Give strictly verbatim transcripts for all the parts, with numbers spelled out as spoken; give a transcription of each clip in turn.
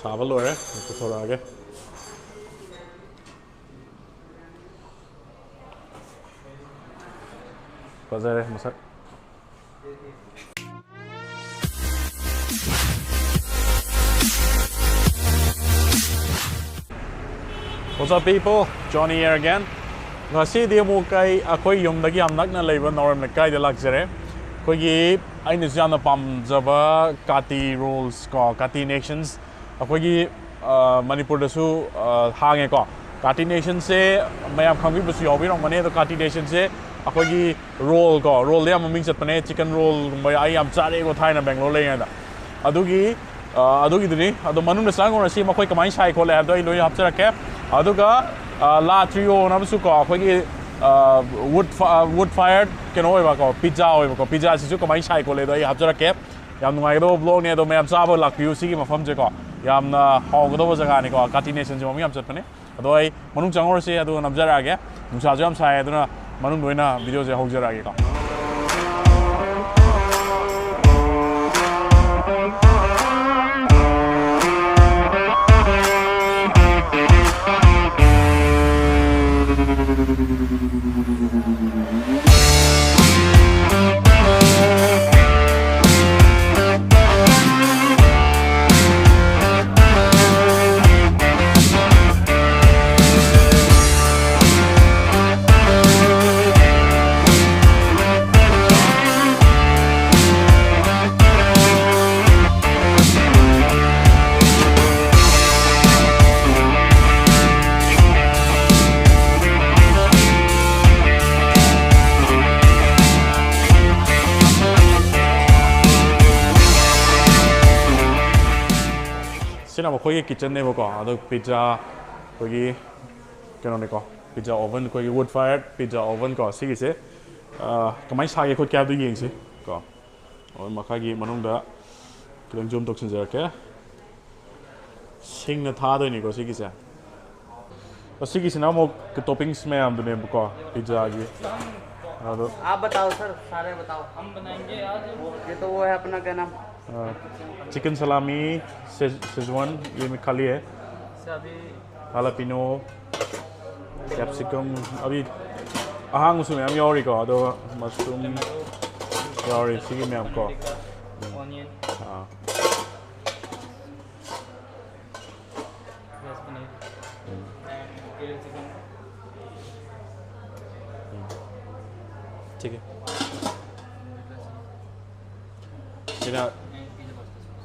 ꯇꯥꯕ ꯂꯣꯏꯔꯦ꯫ ꯄꯨꯊꯣꯔꯛꯑꯒꯦ꯫ ꯐꯖꯔꯦ ꯃꯁꯛ꯫ What's up, people? Johnny here again. ꯉꯁꯤꯗꯤ ꯑꯃꯨꯛ ꯑꯩ ꯑꯩꯈꯣꯏ ꯌꯨꯝꯗꯒꯤ ꯌꯥꯝ ꯅꯛꯅ ꯂꯩꯕ ꯅꯥꯎꯔꯦꯝ ꯂꯩꯀꯥꯏꯗ ꯂꯥꯛꯆꯔꯦ꯫ ꯑꯩꯈꯣꯏꯒꯤ, ꯑꯩꯅꯁꯨ ꯌꯥꯝꯅ ꯄꯥꯝꯖꯕ ꯀꯥꯇꯤ rolls ꯀꯣ, ꯀꯥꯇꯤ ꯅꯦꯛꯁꯟꯁ, ꯑꯩꯈꯣꯏꯒꯤ, ꯑ, ꯃꯅꯤꯄꯨꯔꯗꯁꯨ, ꯑ, ꯍꯥꯡꯉꯦꯀꯣ꯫ ꯀꯥꯇꯤ ꯅꯦꯛꯁꯟꯁꯦ ꯃꯌꯥꯝ ꯈꯪꯕꯤꯕꯁꯨ ꯌꯥꯎꯕꯤꯔꯝꯒꯅꯤ꯫ ꯑꯗꯣ ꯀꯥꯇꯤ ꯅꯦꯛꯁꯟꯁꯦ ꯑꯩꯈꯣꯏꯒꯤ roll ꯀꯣ, rollꯗ ꯌꯥꯝ ꯃꯃꯤꯡ ꯆꯠꯄꯅꯦ꯫ Chicken rollꯒꯨꯝꯕ ꯑꯩ ꯌꯥꯝ ꯆꯥꯔꯛꯑꯦꯀꯣ, ꯊꯥꯏꯅ ꯕꯦꯡꯒ꯭ꯂꯣꯔ ꯂꯩꯔꯤꯉꯩꯗ꯫ ꯑꯗꯨꯒꯤ, ꯑ, ꯑꯗꯨꯒꯤꯗꯨꯅꯤ꯫ ꯑꯗꯣ ꯃꯅꯨꯡꯗ ꯆꯪꯉꯨꯔꯁꯤ, ꯃꯈꯣꯏ ꯀꯃꯥꯏꯅ ꯁꯥꯏ ꯈꯣꯠꯂꯦ ꯍꯥꯏꯕꯗꯣ ꯑꯩ ꯂꯣꯏꯅ ꯍꯥꯞꯆꯔꯛꯀꯦ꯫ ꯑꯗꯨꯒ, ꯑ, La Trio ꯍꯥꯏꯅ ꯑꯃꯁꯨ ꯀꯣ, ꯑꯩꯈꯣꯏꯒꯤ, ꯑ, wood fi-, wood fired ꯀꯩꯅꯣ ꯑꯣꯏꯕꯀꯣ, pizza ꯑꯣꯏꯕꯀꯣ, pizzaꯁꯤꯁꯨ ꯀꯃꯥꯏꯅ ꯁꯥꯏ ꯈꯣꯠꯂꯦꯗꯣ ꯑꯩ ꯍꯥꯞꯆꯔꯛꯀꯦ꯫ ꯌꯥꯝ ꯅꯨꯡꯉꯥꯏꯒꯗꯕ vlogꯅꯦ꯫ ꯑꯗꯣ ꯃꯌꯥꯝ ꯆꯥꯕ ꯂꯥꯛꯄꯤꯌꯨ ꯁꯤꯒꯤ ꯃꯐꯝꯁꯦꯀꯣ꯫ ꯌꯥꯝꯅ ꯍꯥꯎꯒꯗꯕ ꯖꯒꯥꯅꯤꯀꯣ꯫ ꯀꯥꯇꯤ ꯅꯦꯛꯁꯟꯁꯦ ꯃꯃꯤꯡ ꯌꯥꯝ ꯆꯠꯄꯅꯦ꯫ ꯑꯗꯣ ꯑꯩ ꯃꯅꯨꯡ ꯆꯪꯉꯨꯔꯁꯤ, ꯑꯗꯨꯒ ꯅꯝꯖꯔꯛꯑꯒꯦ꯫ ꯅꯨꯡꯁꯥꯁꯨ ꯌꯥꯝ ꯁꯥꯏ, ꯑꯗꯨꯅ ꯃꯅꯨꯡꯗ ꯑꯣꯏꯅ videoꯁꯦ ꯍꯧꯖꯔꯛꯑꯒꯦꯀꯣ꯫ ꯁꯤꯅ ꯃꯈꯣꯏꯒꯤ kitchenꯅꯦꯕꯀꯣ꯫ ꯑꯗꯣ pizza ꯑꯩꯈꯣꯏꯒꯤ ꯀꯩꯅꯣꯅꯤꯀꯣ, pizza oven, ꯑꯩꯈꯣꯏꯒꯤ wood fired pizza oven ꯀꯣ꯫ ꯁꯤꯒꯤꯁꯦ, ꯑ, ꯀꯃꯥꯏꯅ ꯁꯥꯒꯦ ꯈꯣꯠꯀꯦ ꯍꯥꯏꯕꯗꯨ ꯌꯦꯡꯁꯤ ꯀꯣ꯫ ꯑꯣ, ꯃꯈꯥꯒꯤ ꯃꯅꯨꯡꯗ ꯈꯤꯇꯪ zoom ꯇꯧꯁꯤꯟꯖꯔꯛꯀꯦ꯫ ꯁꯤꯡꯅ ꯊꯥꯗꯣꯏꯅꯤꯀꯣ ꯁꯤꯒꯤꯁꯦ꯫ ꯑꯁꯤꯒꯤꯁꯤꯅ ꯑꯃꯨꯛ toppings ꯃꯌꯥꯝꯗꯨꯅꯦꯕꯀꯣ, pizzaꯒꯤ꯫ ꯑꯗꯣ आप बताओ सर, सारे बताओ। हम बनाएंगे आज। ये तो वो है अपना, क्या नाम, चिकन सलामी, शेजवान, ये में खाली है। सभी हालापिनो, कैप्सिकम, अभी ꯑꯍꯥꯡꯕꯁꯨ ꯃꯌꯥꯝ ꯌꯥꯎꯔꯤꯀꯣ, ꯑꯗꯣ ꯃꯁꯔꯨꯝ ꯌꯥꯎꯔꯤ ꯁꯤꯒꯤ ꯃꯌꯥꯝ ꯀꯣ꯫ ऑनियन, ꯑꯥ, वेज पनीर, ग्रिल चिकन, ठीक है। ꯁꯤꯅ एंड पिज़्ज़ा पास्ता सॉस।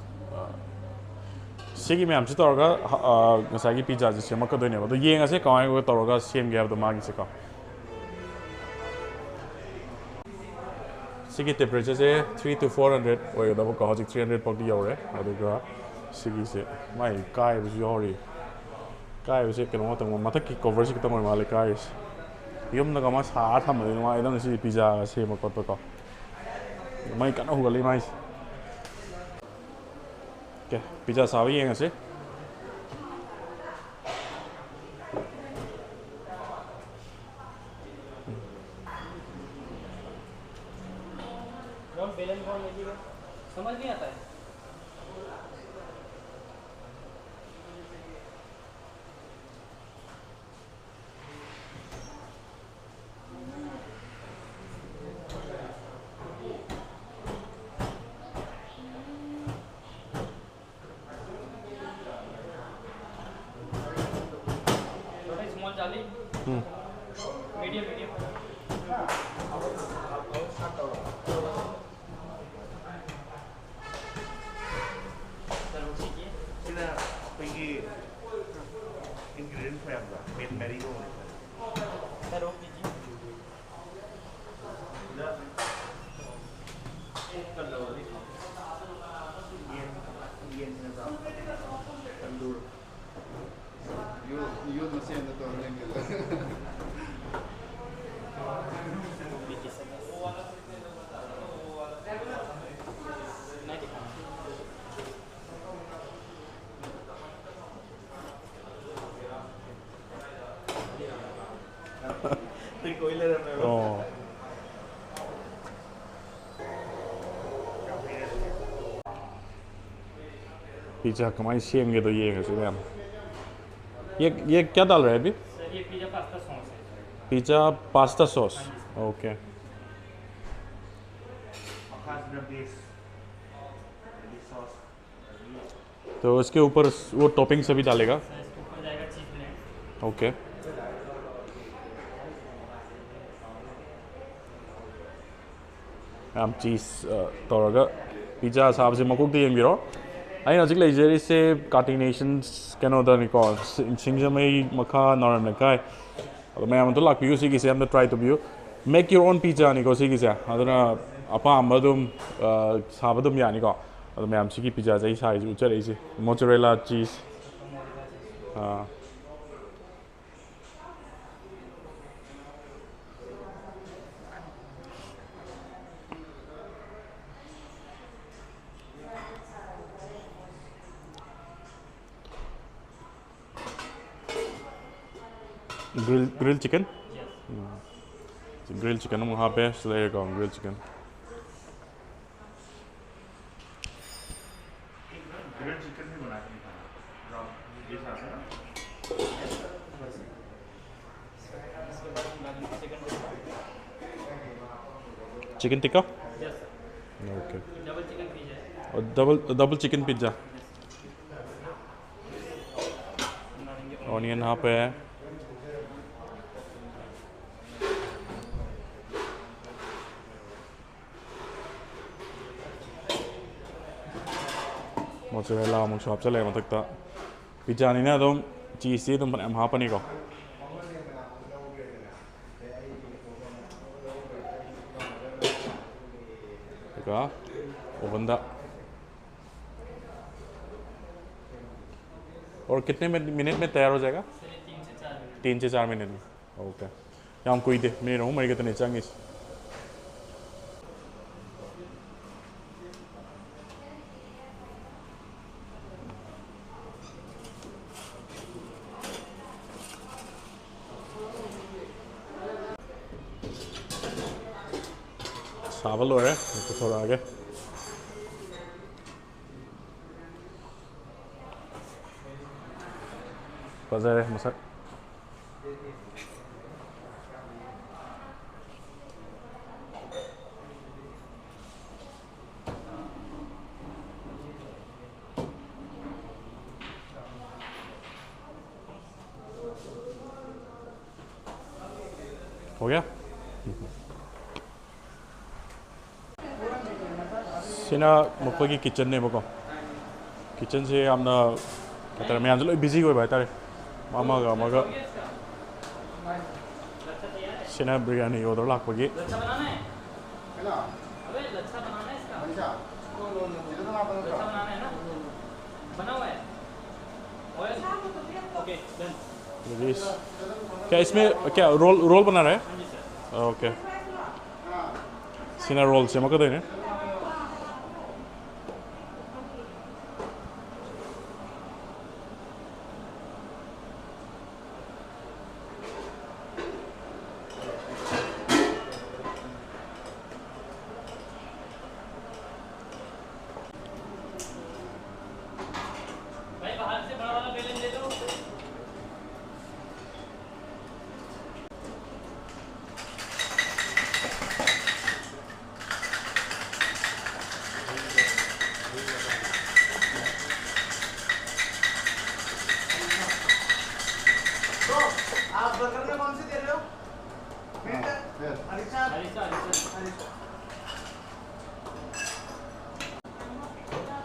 ꯁꯤꯒꯤ ꯃꯌꯥꯝꯁꯤ ꯇꯧꯔꯒ, ꯑ, ꯉꯁꯥꯏꯒꯤ ꯄꯤꯖꯥꯁꯦ ꯁꯦꯝꯃꯛꯀꯗꯣꯏꯅꯦꯕ꯫ ꯑꯗꯣ ꯌꯦꯡꯉꯁꯦ ꯀꯃꯥꯏꯅ ꯇꯧꯔꯒ ꯁꯦꯝꯒꯦ ꯍꯥꯏꯕꯗꯣ ꯃꯥꯒꯤꯁꯦꯀꯣ꯫ ꯁꯤꯒꯤ ꯇꯦꯝꯄꯔꯦꯆꯔꯁꯦ three to four hundred ꯑꯣꯏꯒꯗꯕꯀꯣ꯫ ꯍꯧꯖꯤꯛ three hundred ꯐꯥꯎꯗꯤ ꯌꯧꯔꯦ꯫ ꯑꯗꯨꯒ ꯁꯤꯒꯤꯁꯦ ꯃꯥꯏ ꯀꯥꯏꯕꯁꯨ ꯌꯥꯎꯔꯤ꯫ ꯀꯥꯏꯕꯁꯦ ꯀꯩꯅꯣ ꯈꯛꯇꯪ, ꯃꯊꯛꯀꯤ ꯀꯣꯚꯔꯁꯤ ꯈꯛꯇꯪ ꯑꯣꯏ ꯃꯥꯜꯂꯦ ꯀꯥꯏꯔꯤꯁꯦ꯫ ꯌꯨꯝꯗꯒ ꯑꯃ ꯁꯥꯔ ꯊꯝꯕꯗꯤ ꯅꯨꯡꯉꯥꯏꯗꯧꯅꯤ ꯁꯤꯒꯤ ꯄꯤꯖꯥꯒ ꯁꯦꯝꯕ ꯈꯣꯠꯄꯀꯣ꯫ ꯃꯩ ꯀꯟꯅ ꯍꯧꯒꯠꯂꯤ ꯃꯥꯏꯁꯦ꯫ ꯑꯣꯀꯦ, ꯄꯤꯖꯥ ꯁꯥꯕ ꯌꯦꯡꯉꯁꯤ꯫ ब्राउन बेलन कौन लीजिएगा? समझ नहीं आता है। स्मॉल चाली, मीडियम, मीडियम। ꯁꯤꯅ ꯑꯩꯈꯣꯏꯒꯤ ꯏꯟꯒ꯭ꯔꯤꯗꯤꯌꯦꯟ ꯃꯌꯥꯝꯗꯣ ꯃꯦꯟ ꯃꯦꯔꯤꯒꯣꯜꯗ꯫ ꯁꯤꯗ ꯀꯜꯂꯧꯔꯤ꯫ ꯌꯦꯟ, ꯌꯦꯟꯁꯤꯅ ꯆꯥꯎ꯫ ꯇꯟꯗꯨꯔ꯫ ꯌꯣꯠ ꯌꯣꯠ ꯃꯁꯦꯟꯗ ꯇꯧꯔ ꯂꯩꯒꯦꯗ꯫ Pizza ꯀꯃꯥꯏꯅ ꯁꯦꯝꯒꯦꯗꯣ ꯌꯦꯡꯉꯁꯤ ꯃꯌꯥꯝ꯫ ये ये क्या डाल रहे हैं अभी? सर, ये पिज़्ज़ा पास्ता सॉस है। Pizza pasta sauce. Okay. और खास बेस सॉस। तो इसके ऊपर वो टॉपिंग सभी डालेगा. सर, इसके ऊपर जाएगा चीज़ ब्लेंड। ओके. ꯌꯥꯝ ꯆꯤꯁ ꯇꯧꯔꯒ ꯄꯤꯖꯥ ꯁꯥꯕꯁꯦ ꯃꯀꯣꯛꯇ ꯌꯦꯡꯕꯤꯔꯣ. ꯑꯩꯅ ꯍꯧꯖꯤꯛ ꯂꯩꯖꯔꯤꯁꯦ ꯀꯥꯇꯤ ꯅꯦꯁꯟꯁ ꯀꯩꯅꯣꯗꯅꯤꯀꯣ, ꯁꯤꯡꯖꯃꯩ ꯃꯈꯥ ꯅꯥꯎꯔꯦꯝ ꯂꯩꯀꯥꯏ. ꯑꯗꯣ ꯃꯌꯥꯝ ꯑꯝꯇ ꯂꯥꯛꯄꯤꯌꯨ, ꯁꯤꯒꯤꯁꯦ ꯑꯝꯇ ꯇ꯭ꯔꯥꯏ ꯇꯧꯕꯤꯌꯨ. Make your own pizzaꯅꯤꯀꯣ ꯁꯤꯒꯤꯁꯦ. ꯑꯗꯨꯅ ꯑꯄꯥꯝꯕ ꯑꯗꯨꯝ ꯁꯥꯕ ꯑꯗꯨꯝ ꯌꯥꯅꯤꯀꯣ. ꯑꯗꯣ ꯃꯌꯥꯝ, ꯁꯤꯒꯤ ꯄꯤꯖꯥꯁꯦ ꯑꯩ ꯁꯥꯏꯁꯦ ꯎꯠꯆꯔꯛꯏꯁꯦ, ꯃꯣꯖꯔꯦꯂꯥ ꯆꯤꯁ. Grill, grill chicken? Grill chicken ꯑꯃꯨꯛ ꯍꯥꯞꯄꯦ ꯁꯤꯗ, ꯂꯩꯔꯦꯀꯣ, grill chicken. ग्रिल्ड चिकन भी बना के खाना। ये साथ है ना? Chicken tikka. Yes. Okay. Double chicken pizza है। और double double chicken pizza. Onion यहाँ पे है. ꯃꯣꯠꯖꯔꯦꯂꯥ ꯑꯃꯨꯛꯁꯨ ꯍꯥꯞꯆꯜꯂꯛꯑꯦ ꯃꯊꯛꯇ. ꯄꯤꯖꯥꯅꯤꯅ ꯑꯗꯨꯝ ꯆꯤꯁꯇꯤ ꯑꯗꯨꯝ ꯐꯅꯌꯥꯝ ꯍꯥꯞꯄꯅꯤꯀꯣ. ꯑꯗꯨꯒ ꯑꯣꯚꯟꯗ. और कितने मिनट में तैयार हो जाएगा? तीन से चार मिनट में. ओके. ꯌꯥꯝ ꯀꯨꯏꯗꯦ, ꯃꯤꯅꯤꯠ ꯑꯍꯨꯝ ꯃꯔꯤ ꯈꯛꯇꯅꯦ ꯆꯪꯉꯤꯁꯦ. ꯁꯥꯕ ꯂꯣꯏꯔꯦ, ꯄꯨꯊꯣꯔꯛꯑꯒꯦ. ꯐꯖꯔꯦ ꯃꯁꯛ꯫ ꯍꯧꯒꯦ꯫ ꯁꯤꯅ ꯃꯈꯣꯏꯒꯤ ꯀꯤꯠꯆꯟꯅꯦꯕꯀꯣ꯫ ꯀꯤꯠꯆꯟꯁꯦ ꯌꯥꯝꯅ ꯀꯩ ꯍꯥꯏꯇꯥꯔꯦ, ꯃꯌꯥꯝꯁꯦ ꯂꯣꯏ ꯕꯤꯖꯤ ꯑꯣꯏꯕ ꯍꯥꯏꯇꯥꯔꯦ, ꯑꯃꯒ ꯑꯃꯒ꯫ ꯁꯤꯅ ꯕꯤꯔꯌꯥꯅꯤ ꯑꯣꯔꯗꯔ ꯂꯥꯛꯄꯒꯤ꯫ क्या इसमें क्या रोल, रोल बना रहे हैं? ओके। ꯁꯤꯅ ꯔꯣꯜ ꯁꯦꯝꯃꯛꯀꯗꯣꯏꯅꯦ꯫ आप बर्गर में कौन सी दे रहे हो? मिंट? हरीसा। हरीसा, हरीसा। हरीसा।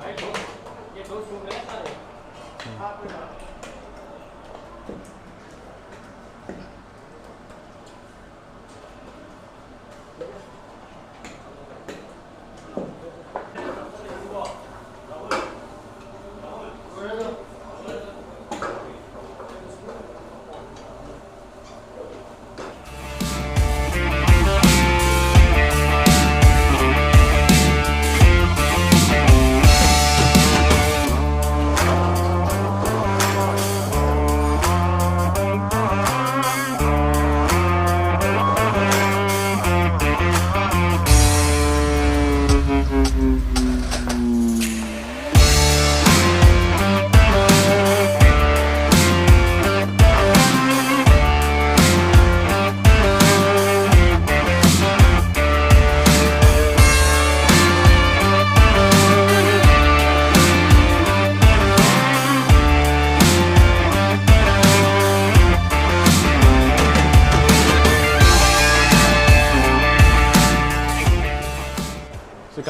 भाई, दो, ये दो सूट है सारे। आप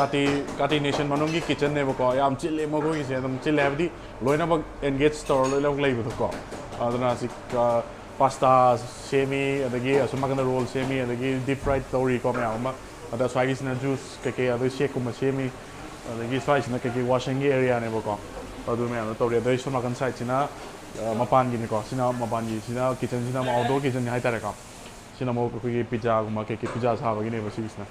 ꯀꯥꯇꯤ ꯀꯥꯇꯤ ꯅꯦꯁꯟ ꯃꯅꯨꯡꯒꯤ ꯀꯤꯠꯆꯟꯅꯦꯕꯀꯣ꯫ ꯌꯥꯝ ꯆꯤꯜꯂꯦ ꯃꯈꯣꯏꯒꯤꯁꯦ, ꯑꯗꯨꯝ ꯆꯤꯜꯂꯦ ꯍꯥꯏꯕꯗꯤ ꯂꯣꯏꯅꯃꯛ ꯑꯦꯟꯒꯦꯖ ꯇꯧꯔ ꯂꯣꯏꯅꯃꯛ ꯂꯩꯕꯗꯣꯀꯣ꯫ ꯑꯗꯨꯅ ꯍꯧꯖꯤꯛ ꯄꯥꯁꯇꯥ ꯁꯦꯝꯃꯤ, ꯑꯗꯒꯤ ꯑꯁꯣꯝ ꯅꯥꯀꯟꯗ ꯔꯣꯜ ꯁꯦꯝꯃꯤ, ꯑꯗꯒꯤ ꯗꯤꯞ ꯐ꯭ꯔꯥꯏ ꯇꯧꯔꯤꯀꯣ ꯃꯌꯥꯝ ꯑꯃ꯫ ꯑꯗ ꯁ꯭ꯋꯥꯏꯒꯤꯁꯤꯅ ꯖꯨꯁ ꯀꯩꯀꯩ, ꯑꯗꯩ ꯁꯦꯛꯀꯨꯝꯕ ꯁꯦꯝꯃꯤ꯫ ꯑꯗꯒꯤ ꯁ꯭ꯋꯥꯏꯁꯤꯅ ꯀꯩꯀꯩ ꯋꯥꯁꯤꯡꯒꯤ ꯑꯦꯔꯤꯌꯥꯅꯦꯕꯀꯣ꯫ ꯑꯗꯨ ꯃꯌꯥꯝꯗꯣ ꯇꯧꯔꯤ꯫ ꯑꯗꯩ ꯁꯣꯝ ꯅꯥꯀꯟ ꯁꯥꯏꯠꯁꯤꯅ ꯃꯄꯥꯟꯒꯤꯅꯤꯀꯣ꯫ ꯁꯤꯅ ꯃꯄꯥꯟꯒꯤꯁꯤꯅ ꯀꯤꯠꯆꯟꯁꯤꯅ ꯑꯃꯨꯛ ꯑꯥꯎꯠꯗꯣꯔ ꯀꯤꯠꯆꯟꯅꯤ ꯍꯥꯏꯇꯥꯔꯦꯀꯣ꯫ ꯁꯤꯅ ꯑꯃꯨꯛ ꯑꯩꯈꯣꯏꯒꯤ ꯄꯤꯖꯥꯒꯨꯝꯕ ꯀꯩꯀꯩ ꯄꯤꯖꯥ ꯁꯥꯕꯒꯤꯅꯦꯕ ꯁꯤꯒꯤꯁꯤꯅ꯫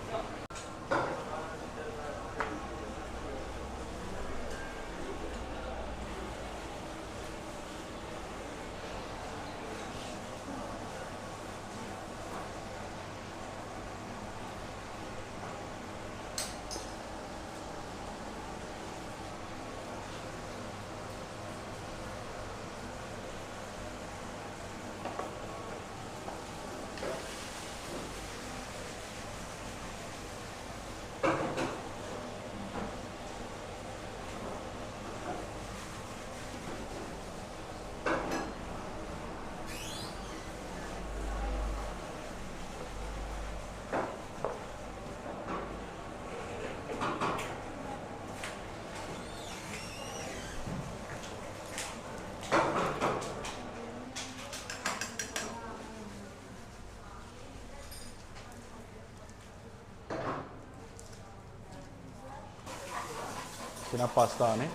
ꯁꯤꯅ ꯄꯥꯁꯇꯥꯅꯤ꯫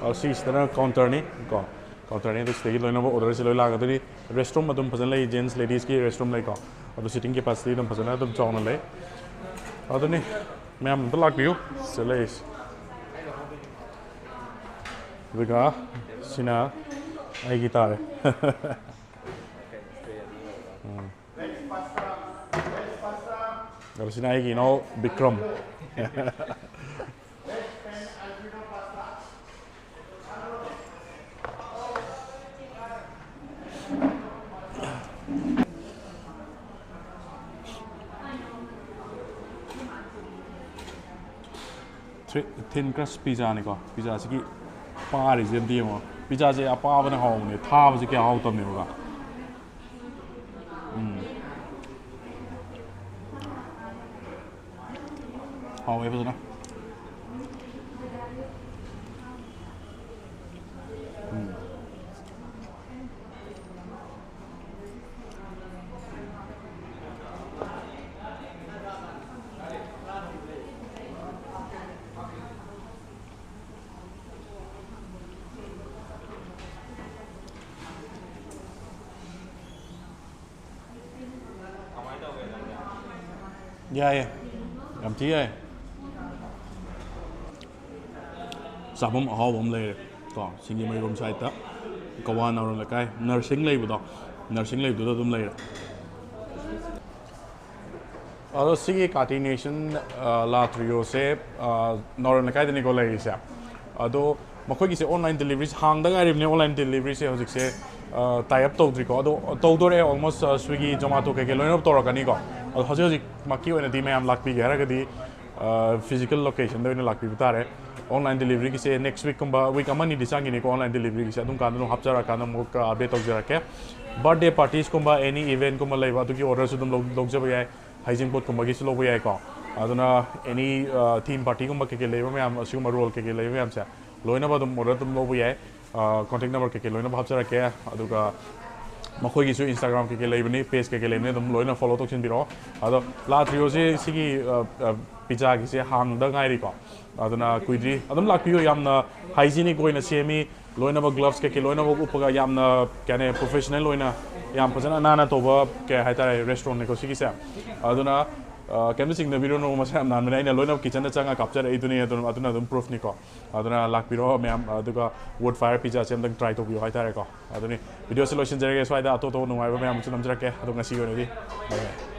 ꯑꯣ, ꯁꯤꯁꯤꯗꯅ ꯀꯥꯎꯟꯇꯔꯅꯤ ꯀꯣ꯫ ꯀꯥꯎꯟꯇꯔꯅꯤ, ꯑꯗꯨ ꯁꯤꯗꯒꯤ ꯂꯣꯏꯅꯃꯛ ꯑꯣꯔꯗꯔꯁꯤ ꯂꯣꯏ ꯂꯥꯛꯀꯗꯣꯏꯅꯤ꯫ ꯔꯦꯁ ꯔꯨꯝ ꯑꯗꯨꯝ ꯐꯖꯅ ꯂꯩ, ꯖꯦꯟꯁ ꯂꯦꯗꯤꯁꯀꯤ ꯔꯦꯁ ꯔꯨꯝ ꯂꯩꯀꯣ꯫ ꯑꯗꯨ ꯁꯤꯇꯤꯡ ꯀꯦꯄꯥꯁꯤꯇꯤ ꯑꯗꯨꯝ ꯐꯖꯅ ꯑꯗꯨꯝ ꯆꯥꯎꯅ ꯂꯩ꯫ ꯑꯗꯨꯅꯤ, ꯃꯌꯥꯝ ꯑꯝꯇ ꯂꯥꯛꯄꯤꯌꯨ꯫ ꯁꯤꯗ ꯂꯩꯔꯤꯁꯤ꯫ ꯑꯗꯨꯒ ꯁꯤꯅ ꯑꯩꯒꯤ ꯇꯥꯔꯦ꯫ ꯎꯝ꯫ ꯑꯗꯣ ꯁꯤꯅ ꯑꯩꯒꯤ ꯏꯅꯥꯎ ꯕꯤꯀ꯭ꯔꯝ꯫ ꯊ꯭ꯔꯤ ꯊꯤꯟ ꯀ꯭ꯔꯁ ꯄꯤꯖꯥꯅꯤꯀꯣ꯫ ꯄꯤꯖꯥꯁꯤꯒꯤ ꯄꯥꯔꯤꯁꯦ ꯑꯝꯇ ꯌꯦꯡꯉꯣ꯫ ꯄꯤꯖꯥꯁꯦ ꯑꯄꯥꯕꯅ ꯍꯥꯎꯕꯅꯦ, ꯊꯥꯕꯁꯦ ꯀꯌꯥ ꯍꯥꯎꯇꯕꯅꯦꯕꯀꯣ꯫ ꯎꯝ꯫ ꯍꯥꯎꯋꯦ ꯐꯖꯅ꯫ ꯎꯝ꯫ ꯌꯥꯏꯌꯦ꯫ ꯌꯥꯝ ꯊꯤ ꯌꯥꯏ꯫ ꯆꯥꯐꯝ ꯑꯍꯥꯎꯕ ꯑꯃ ꯂꯩꯔꯦ ꯀꯣ, ꯁꯤꯡꯖꯃꯩꯔꯣꯝ ꯁꯥꯏꯠꯇ ꯀꯋꯥ ꯅꯥꯎꯔꯦꯝ ꯂꯩꯀꯥꯏ ꯅꯔꯁꯤꯡ ꯂꯩꯕꯗꯣ, ꯅꯔꯁꯤꯡ ꯂꯩꯕꯗꯨꯗ ꯑꯗꯨꯝ ꯂꯩꯔꯦ꯫ ꯑꯗꯣ ꯁꯤꯒꯤ ꯀꯥꯇꯤ ꯅꯦꯁꯟ, ꯑ, ꯂꯥ ꯇ꯭ꯔꯤꯌꯣꯁꯦ, ꯑ, ꯅꯥꯎꯔꯦꯝ ꯂꯩꯀꯥꯏꯗꯅꯤꯀꯣ ꯂꯩꯔꯤꯁꯦ꯫ ꯑꯗꯣ ꯃꯈꯣꯏꯒꯤꯁꯦ online delivery ꯍꯥꯡꯗ ꯉꯥꯏꯔꯤꯕꯅꯦ, online deliveryꯁꯦ ꯍꯧꯖꯤꯛꯁꯦ, ꯑ, tie up ꯇꯧꯗ꯭ꯔꯤꯀꯣ꯫ ꯑꯗꯣ ꯇꯧꯗꯣꯔꯦ, almost, ꯑ, Swiggy, Zomato ꯀꯩꯀꯩ ꯂꯣꯏꯅꯃꯛ ꯇꯧꯔꯛꯀꯅꯤꯀꯣ꯫ ꯑꯗꯣ ꯍꯧꯖꯤꯛ ꯍꯧꯖꯤꯛꯃꯛꯀꯤ ꯑꯣꯏꯅꯗꯤ ꯃꯌꯥꯝ ꯂꯥꯛꯄꯤꯒꯦ ꯍꯥꯏꯔꯒꯗꯤ, ꯑ, physical locationꯗ ꯑꯣꯏꯅ ꯂꯥꯛꯄꯤꯕ ꯇꯥꯔꯦ꯫ Online deliveryꯒꯤꯁꯦ next weekꯀꯨꯝꯕ, week ꯑꯃ ꯑꯅꯤꯗꯤ ꯆꯪꯈꯤꯅꯤꯀꯣ online deliveryꯒꯤꯁꯦ꯫ ꯑꯗꯨꯝ ꯀꯥꯟꯗ ꯑꯗꯨꯝ ꯍꯥꯞꯆꯔꯛꯑꯀꯥꯟꯗ ꯑꯃꯨꯛ, ꯑ, update ꯇꯧꯖꯔꯛꯀꯦ꯫ Birthday partyꯁꯀꯨꯝꯕ, any eventꯀꯨꯝꯕ ꯂꯩꯕ, ꯑꯗꯨꯒꯤ orderꯁꯨ ꯑꯗꯨꯝ ꯂꯧ-, ꯂꯧꯖꯕ ꯌꯥꯏ꯫ ꯍꯩꯖꯤꯡꯄꯣꯠꯀꯨꯝꯕꯒꯤꯁꯨ ꯂꯧꯕ ꯌꯥꯏꯀꯣ꯫ ꯑꯗꯨꯅ any, ꯑ, theme partyꯒꯨꯝꯕ ꯀꯩꯀꯩ ꯂꯩꯕ ꯃꯌꯥꯝ, ꯑꯁꯤꯒꯨꯝꯕ roll ꯀꯩꯀꯩ ꯂꯩꯕ ꯃꯌꯥꯝꯁꯦ ꯂꯣꯏꯅꯕ ꯑꯗꯨꯝ order ꯑꯗꯨꯝ ꯂꯧꯕ ꯌꯥꯏ꯫ ꯑ, contact number ꯀꯩꯀꯩ ꯂꯣꯏꯅꯃꯛ ꯍꯥꯞꯆꯔꯛꯀꯦ꯫ ꯑꯗꯨꯒ ꯃꯈꯣꯏꯒꯤꯁꯨ Instagram ꯀꯩꯀꯩ ꯂꯩꯕꯅꯤ, page ꯀꯩꯀꯩ ꯂꯩꯕꯅꯤ, ꯑꯗꯨꯝ ꯂꯣꯏꯅ follow ꯇꯧꯁꯤꯟꯕꯤꯔꯛꯑꯣ꯫ ꯑꯗꯣ ꯂꯥ ꯇ꯭ꯔꯤꯌꯣꯁꯦ ꯁꯤꯒꯤ, ꯑ, ꯑ, pizzaꯒꯤꯁꯦ ꯍꯥꯡꯗ ꯉꯥꯏꯔꯤꯀꯣ꯫ ꯑꯗꯨꯅ ꯀꯨꯏꯗ꯭ꯔꯤ꯫ ꯑꯗꯨꯝ ꯂꯥꯛꯄꯤꯌꯨ꯫ ꯌꯥꯝꯅ hygienic ꯑꯣꯏꯅ ꯁꯦꯝꯃꯤ꯫ ꯂꯣꯏꯅꯃꯛ gloves ꯀꯩꯀꯩ ꯂꯣꯏꯅꯃꯛ ꯎꯞꯄꯒ ꯌꯥꯝꯅ, ꯀꯩ ꯍꯥꯏꯅꯤ, professional ꯑꯣꯏꯅ ꯌꯥꯝ ꯐꯖꯅ ꯅꯥꯟꯅ ꯇꯧꯕ, ꯀꯩ ꯍꯥꯏꯇꯥꯔꯦ, restaurantꯅꯤꯀꯣ ꯁꯤꯒꯤꯁꯦ꯫ ꯑꯗꯨꯅ, ꯑ, ꯀꯩꯝꯇ ꯆꯤꯡꯅꯕꯤꯔꯨꯅꯨ, ꯃꯁꯥ ꯌꯥꯝ ꯅꯥꯟꯕꯅꯦ꯫ ꯑꯩꯅ ꯂꯣꯏꯅꯃꯛ kitchenꯗ ꯆꯪꯉꯒ ꯀꯥꯞꯆꯔꯛꯏꯗꯨꯅꯤ꯫ ꯑꯗꯨꯅ, ꯑꯗꯨꯅ ꯑꯗꯨꯝ proofꯅꯤꯀꯣ꯫ ꯑꯗꯨꯅ ꯂꯥꯛꯄꯤꯔꯣ ꯃꯌꯥꯝ, ꯑꯗꯨꯒ Wood Fire Pizzaꯁꯦ ꯑꯝꯇꯪ try ꯇꯧꯕꯤꯌꯨ ꯍꯥꯏꯇꯥꯔꯦꯀꯣ꯫ ꯑꯗꯨꯅꯤ videoꯁꯦ ꯂꯣꯏꯁꯤꯟꯖꯔꯒꯦ ꯁ꯭ꯋꯥꯏꯗ꯫ ꯑꯇꯣꯞ ꯑꯇꯣꯞꯄ ꯅꯨꯡꯉꯥꯏꯕ ꯃꯌꯥꯝ ꯑꯃꯁꯨ ꯅꯝꯖꯔꯛꯀꯦ꯫ ꯑꯗꯣ ꯉꯁꯤꯒꯤ ꯑꯣꯏꯅꯗꯤ bye bye꯫